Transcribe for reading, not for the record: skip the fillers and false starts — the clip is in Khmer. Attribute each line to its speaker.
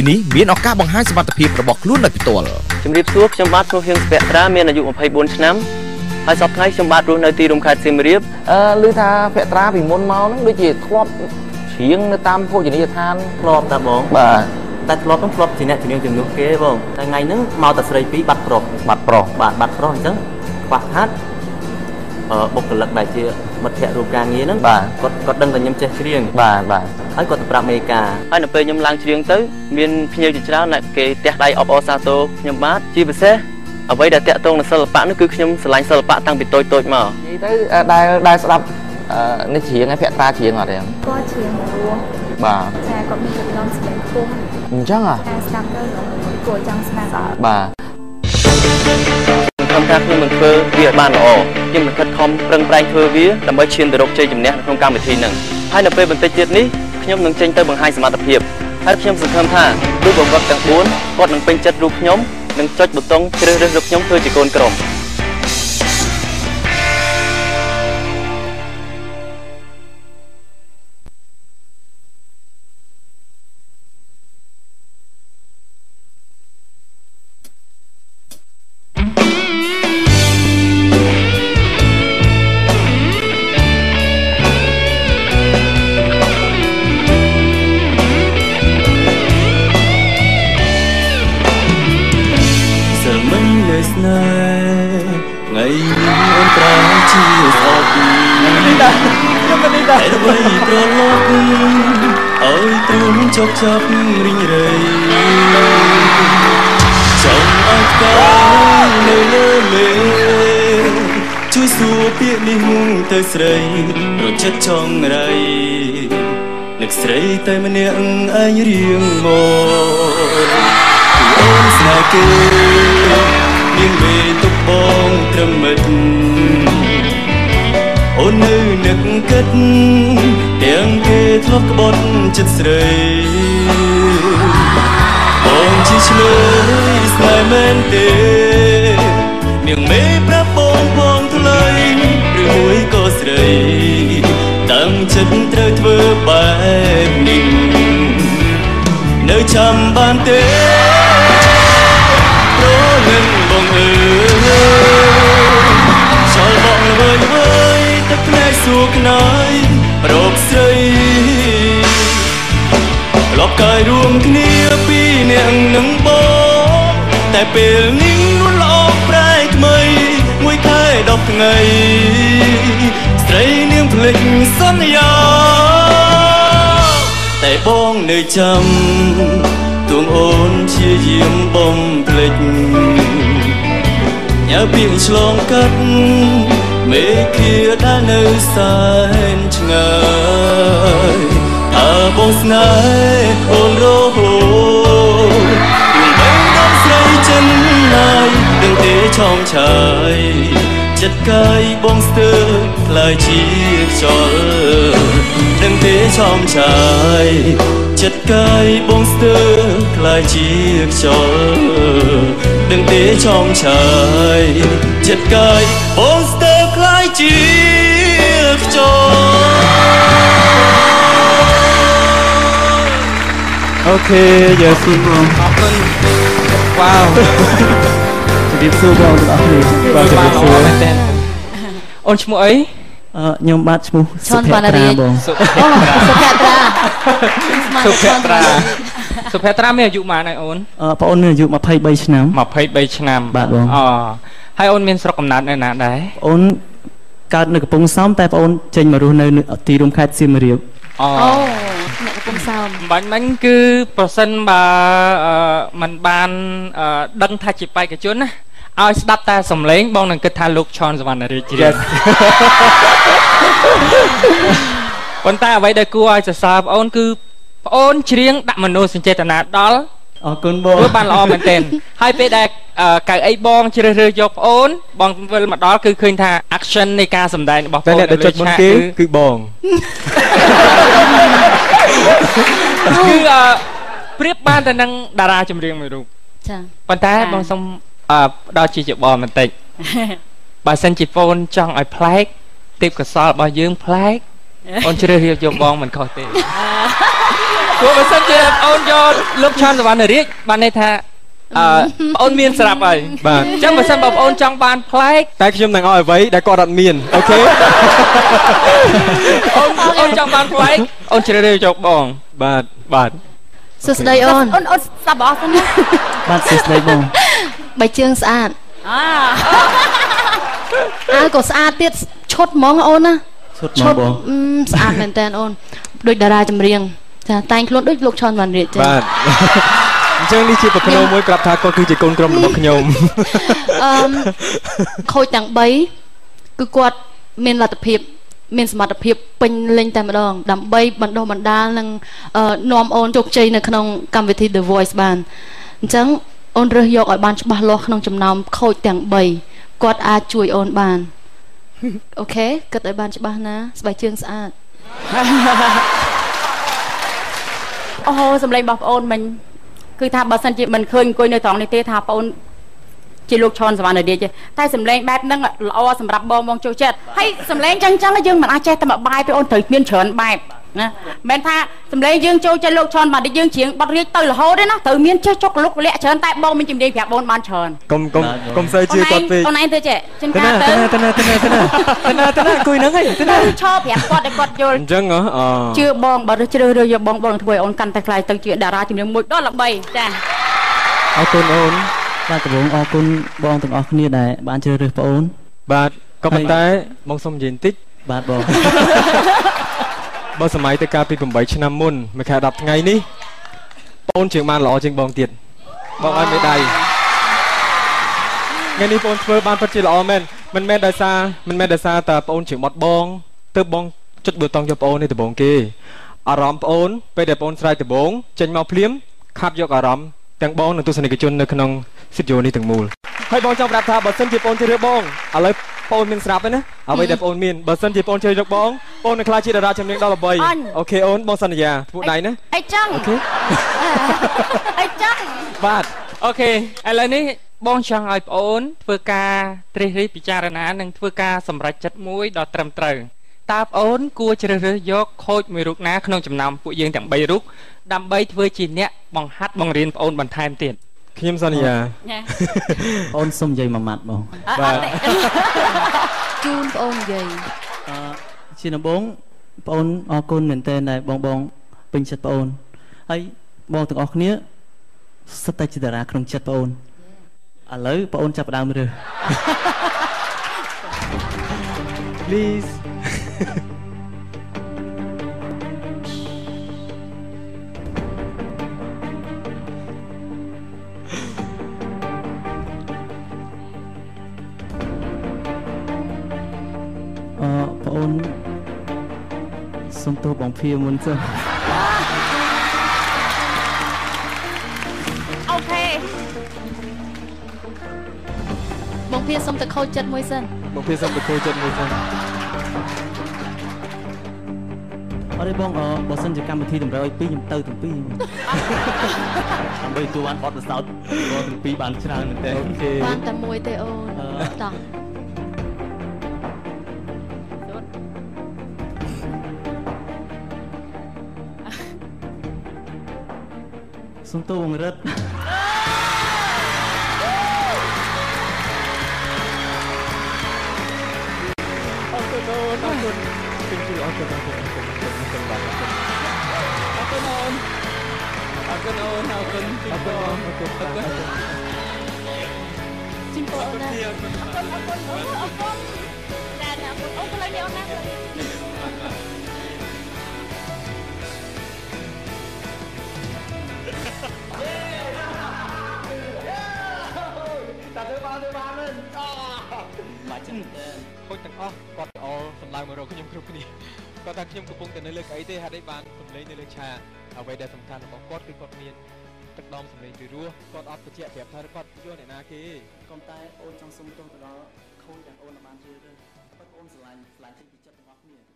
Speaker 1: នេះមានឱកាសបង្ហាញសមត្ថភាពរបស់ខ្លួនដោយផ្ទាល់
Speaker 2: ជំរាបសួរខ្ញុំបាទឈ្មោះហៀងសុភត្រាមានអាយុ24ឆ្នាំហើយសប្តាហ៍ថ្ងៃខ្ញុំបាទរស់នៅទីរួមខេត្តសៀមរាប
Speaker 3: ឮថាភក្ត្រាពីមុនមកហ្នឹងដូចជាធ្លាប់ច្រៀងនៅតាមភោជនីយដ្ឋាន
Speaker 2: ធ្លាប់តាបង
Speaker 3: បាទ
Speaker 2: តែធ្លាប់ហ្នឹងធ្លាប់ជាអ្នកច្រៀងជំនួសគេបងតែថ្ងៃហ្នឹងមកតែស្រីពីរបាត់ប្រុស
Speaker 3: បាត់ប្រុស
Speaker 2: បាទបាត់ប្រុសអញ្ចឹងខ្វះខាតបុគ្គលិកដែលជាមិត្តភ័ក្តិរួមការងារហ្នឹងគាត់ដឹងតែខ្ញុំចេះច្រៀង
Speaker 3: បាទបាទ
Speaker 2: ហើយគាត់ទៅប្រាប់មេការហើយនៅពេលខ្ញុំឡើងច្រៀងទៅមានភ្ញៀវជាច្រើនដែលគេទះដៃអបអរសាទរខ្ញុំបាទជាពិសេសអ្វីដែលតាក់ទងនឹងសិល្បៈនោះគឺខ្ញុំស្រឡាញ់សិល្បៈតាំងពីតូចតូចមក
Speaker 3: និយាយទៅដែលស្ដាប់នេះច្រៀងឲ្យភក្ត្រាច្រៀងអត់ទេ
Speaker 4: គាត់ច្រៀងរស់
Speaker 3: បាទ
Speaker 4: ចាគាត់មានចំណងសម្លេងខ្ពស់
Speaker 3: អញ្ចឹងហ៎
Speaker 4: ស្ដាប់ទៅគួរចង់ស្ដាប់
Speaker 3: បាទ
Speaker 2: ខ្ញុំថាខ្ញុំនឹងធ្វើវាឲ្យបានល្អខ្ញុំនឹងខិតខំប្រឹងប្រែងធ្វើវាដើម្បីឈានទៅរកជ័យជំនះនៅក្នុងកម្មវិធីហ្នឹងហើយនៅពេលបន្តិចទៀតនេះខ្ញុំនឹងចេញទៅបង្ហាញសមត្ថភាពហើយខ្ញុំសង្ឃឹមថារូបបង្វឹកទាំង4គាត់នឹងពេញចិត្តរូបខ្ញុំនិងចុចប៊ូតុងជ្រើសរើសរូបខ្ញុំធ្វើជាកូនក្រុម
Speaker 5: ថ្ងៃនេះអូនប្រែជាស្អប់
Speaker 6: ខ្ញុំមិននេះដែរ
Speaker 5: អ្វីត្រឡប់ឲ្យទ្រូងចុកចាប់រីងរៃចង់ឲ្យផ្កានៅលើមេជួយសួរពាក្យនេះទៅស្រីប្រចិត្តចង់រៃនឹកស្រីតែម្នាក់ឯងរៀងមកគឺអូនស្នេហ៍គេនាងមេទុកបងត្រឹមមិត្តអូននៅនឹកគិតទាំងគេធ្លាប់ក្បត់ចិត្តស្រីបងជាឆ្លើយស្នេហ៍មែនទេនាងមេប្រាប់បងផងថ្លៃឬមួយក៏ស្រីតាំងចិត្តត្រូវធ្វើបែបនេះនៅចាំបានទេប្រលឹងបងអើយចោលបងល្វើយល្វើយទឹកភ្នែកសួរខ្នើយរកស្រីលបកាយរួមគ្នាពីរនាក់នឹងបងតែពេលនេះនួនល្អប្រែថ្មីមួយខែ10ថ្ងៃស្រីនាងភ្លេចសន្យាតែបងនៅចាំទួងអូនជាយាមបំភ្លេចញើពីងឆ្លងកាត់មេឃាដែលនៅសែនឆ្ងាយថាបងស្នេហ៍អូនរហូតទួងបីដល់ស្រីចិនណាយដឹងទេឆោមឆាយចិត្តកាយបងស្ទើរខ្លាយជាខ្យល់ដឹងទេឆោមឆាយចិត្តកាយបងស្ទើរខ្លាយជាខ្យល់ដឹងទេឆោមឆាយចិត្តកាយបងស្ទើរខ្លាយជាខ្យល់
Speaker 6: អូខេ យើងសួរបង
Speaker 7: អរគុណវ៉ាវ
Speaker 6: ជំរាបសួរបងទាំងអស់គ្នា
Speaker 7: បាទជំរាបសួរមែនទែនអូនឈ្មោះអី
Speaker 6: ខ្ញុំបាទឈ្មោះសុភត្រាបង
Speaker 7: សុភ
Speaker 4: ត្រា
Speaker 7: សុភត្រា សុភត្រាមានអាយុប៉ុន្មានហើយអូន
Speaker 6: បងអូនមានអាយុ23ឆ្នាំ
Speaker 7: 23ឆ្នាំ
Speaker 6: បាទបង
Speaker 7: អូហើយអូនមានស្រុកកំណើតនៅណាដែរ
Speaker 6: អូនកើតនៅកំពង់សោមតែបងអូនចេញមករស់នៅទីរួមខេត្តសៀមរាប
Speaker 7: អូ
Speaker 4: អ្នកកំពង់សោម
Speaker 7: បាញ់មិញគឺប្រសិនបើមិនបានដឹងថាជាបេក្ខជនណាឲ្យស្ដាប់តែសំឡេងបងនឹងគិតថាលោកឆនសវណ្ណរាជច្រៀងប៉ុន្តែអ្វីដែលគួរឲ្យសរសើរបងអូនគឺបងអូនច្រៀងដាក់មនោសញ្ចេតនាដល់
Speaker 6: អរគុណបង
Speaker 7: ធ្វើបានល្អមែនទែនហើយពេលដែលកៅអីបងជ្រើសរើសយកបងអូនបងវិលមកដល់គឺឃើញថា action នៃការសម្ដែងរបស់បង
Speaker 8: តែអ្នកដែលចុចមុនគេគឺបង
Speaker 7: គឺប្រៀបបានទៅនឹងតារាចម្រៀងមួយរូប
Speaker 4: ចា
Speaker 7: ប៉ុន្តែបងសូមផ្ដល់ជាយោបល់បន្តិចបើសិនជាបងចង់ឲ្យប្លែកទេពកោសលរបស់យើងប្លែកអូនជ្រើសរើសយកបងមិនខុសទេ ព្រោះបើសិនជាអូនយកលោកឆនសវណ្ណរាជបានន័យថា អូនមានស្រាប់ហើយ
Speaker 8: បាទ
Speaker 7: អញ្ចឹងបើសិនបងប្អូនចង់បានប្លែក
Speaker 8: តែខ្ញុំនឹងឲ្យអ្វីដែលគាត់អត់មាន អូខេ
Speaker 7: អូនចង់បានប្លែក អូនជ្រើសរើសយកបង
Speaker 8: បាទបាទ
Speaker 9: សួស្តីអូន
Speaker 10: អូនអូនស្ដាប់អស់សិនណា
Speaker 6: បាទ សួស្តីបង
Speaker 9: បីជើងស្អាត អាវក៏ស្អាតទៀត ឈុតហ្មងអូនណា
Speaker 6: ឈុតហ្មងបង
Speaker 9: ស្អាតមែនតើអូន ដូចតារាចម្រៀងចា តែងខ្លួនដូចលោកឆនវ៉ាន់រាជចា
Speaker 8: បាទ អញ្ចឹងនេះជាប្រភ្នូមួយប្រាប់ថាគាត់គឺជាកូនក្រុមរបស់ខ្ញុំ
Speaker 9: អឺខូចទាំង3 គឺគាត់មានលទ្ធភាព មានសមត្ថភាពពេញលេញតែម្ដង ដើម្បីបណ្ដុះបណ្ដាលនិងនាំអូនជោគជ័យនៅក្នុងកម្មវិធី The Voice បាន អញ្ចឹងអូនរើសយកឲ្យបានច្បាស់លាស់ក្នុងចំណោមខូចទាំង3 គាត់អាចជួយអូនបាន អូខេ គិតឲ្យបានច្បាស់ណា ស្បែកជើងស្អាត
Speaker 10: អូហូ សំឡេងរបស់ប្អូនមិញ គឺថាបើសិនជាមិនឃើញអង្គុយនៅត្រង់នេះទេ ថាប្អូនជាលោកឆនសវណ្ណរាជទេ តែសំឡេងបែបហ្នឹងល្អសម្រាប់បងបងចូលចិត្ត ហើយសំឡេងចឹងចឹងយើងមិនអាចចេះតែមួយបែបទេ អូនត្រូវមានច្រើនបែបណា មិនថាសំឡេងយើងចូលចិត្តលោកឆនបាទ យើងច្រៀងបត់រាជទៅរហូតទេណា ត្រូវមានចេះចុកលុកលាក់ច្រើន តែបងមានជំនាញប្រាប់បងបានច្រើន
Speaker 8: កុំកុំកុំសូវជឿគាត់ពេក
Speaker 10: អូនឯងទៅចេះចិនកាទៅ
Speaker 8: ទៅណាទៅណាទៅណាទៅណាទៅណាអង្គុយហ្នឹងឯងទៅណា
Speaker 10: ឈរប្រាប់គាត់ឲ្យគាត់យល់
Speaker 8: អញ្ចឹងហ៎
Speaker 10: ជឿបង បើជ្រើសរើសយកបង បងធ្វើឲ្យអូនកាន់តែខ្លាយទៅជាតារាជំនាញមួយដ៏ល្បីចា
Speaker 8: អរគុណអូន
Speaker 6: បាទ ដំបូងអរគុណបងទាំងអស់គ្នាដែលបានជ្រើសរើសប្អូន
Speaker 8: បាទ ក៏ប៉ុន្តែបងសុំនិយាយបន្តិច
Speaker 6: បាទបង
Speaker 8: បើសម័យទៅកាលពី8ឆ្នាំមុន មួយខែ10ថ្ងៃនេះ បងជាងបានល្អជាងបងទៀត បងឲ្យមេដៃ ថ្ងៃនេះបងធ្វើបានពិតជាល្អមែន មិនមែនដោយសារមិនមែនដោយសារតែបងជាងបត់បងទើបបងចុចប៊ូតុងយកបងនេះដំបូងគេ អារម្មណ៍បងពេលដែលបងស្រែកដំបូងចេញមកភ្លាម ខាប់យកអារម្មណ៍ទាំងបងនិងទស្សនិកជននៅក្នុងស្ទូឌីយោនេះទាំងមូល ហើយបងចង់ប្រាប់ថា បើសិនជាបងជ្រើសរើសបង ឥឡូវបងមានស្រាប់ហើយណា អ្វីដែលបងមាន បើសិនជាបងជ្រើសរើសបង បងនឹងក្លាយជាតារាចម្រៀងដ៏ល្បី អូខេអូន បងសន្យាធ្វើដៃណា
Speaker 10: អីចឹង
Speaker 8: អូខេ
Speaker 10: អីចឹង
Speaker 8: បាទ
Speaker 7: អូខេ ឥឡូវនេះបងចង់ឲ្យប្អូនធ្វើការត្រិះរិះពិចារណា និងធ្វើការសម្រេចចិត្តមួយដ៏ត្រឹមត្រូវ តើប្អូនគួរជ្រើសរើសយកខូចមួយរូបណាក្នុងចំណោមពួកយើងទាំង3រូប ដើម្បីធ្វើជាអ្នកបង្ហាត់បង្រៀនប្អូនបន្ថែមទៀត
Speaker 8: ខ្ញុំសន្យា
Speaker 6: អូនសុំនិយាយមួយម៉ាត់បង
Speaker 8: បាទ
Speaker 9: ជូនប្អូននិយាយ
Speaker 6: អឺជាដំបូងប្អូនអរគុណមែនទែនដែលបងបងពេញចិត្តប្អូន ហើយបងទាំងអស់គ្នាសិតតែជាតារាក្នុងចិត្តប្អូន ឥឡូវប្អូនចាប់ផ្ដើមរើស
Speaker 8: Please
Speaker 6: អឺប្អូនសុំទោសបងភាមុនចុះ
Speaker 10: អូខេ
Speaker 9: បងភាសុំទៅខូចចិត្តមួយសិន
Speaker 8: បងភាសុំទៅខូចចិត្តមួយសិន
Speaker 6: អត់ទេបង បើសិនជាកម្មវិធីតម្រូវឲ្យពីរ ខ្ញុំទៅទាំងពីរ ដើម្បីទទួលបានបទពិសោធន៍បងទាំងពីរបានច្រើនមែនទែន
Speaker 8: អូខេ
Speaker 9: បានតែមួយទេអូន តោះ
Speaker 6: សុំទោសបងរិទ្ធ
Speaker 8: អរគុណអូន អរគុណ Thank you អរគុណ អរគុណ អរគុណ អរគុណ បាទ អរគុណ
Speaker 7: អរគុណអូន អរគុណអូន អរគុណ
Speaker 8: អរគុណ អរគុណ អរគុណ
Speaker 9: ជិះអូនណា
Speaker 10: អរគុណ អរគុណ អរគុណ ចា អរគុណអូន កន្លែងនេះអូនណា
Speaker 3: តែធ្វើបានធ្វើបានមែន
Speaker 8: បាទ ចឹងខូចទាំងអស់គាត់អល់សម្ដៅមករកខ្ញុំគ្រប់គ្នា គាត់ថាខ្ញុំកំពុងតែនៅលើកៅអីទេ ហេតុអីបានសំឡេងនៅលើឆាក អ្វីដែលសំខាន់របស់គាត់គឺគាត់មានទឹកដមសំឡេងពីរោះ គាត់អត់បញ្ជាក់ប្រាប់ថាគាត់យកអ្នកណាគេ
Speaker 6: ក៏តែអូនចង់សុំទោសទៅដល់ខូចដែលអូនបានជឿទៅ ប៉ុន្តែអូនស្រឡាញ់ស្រឡាញ់ចេញពីចិត្តទាំងអស់គ្នា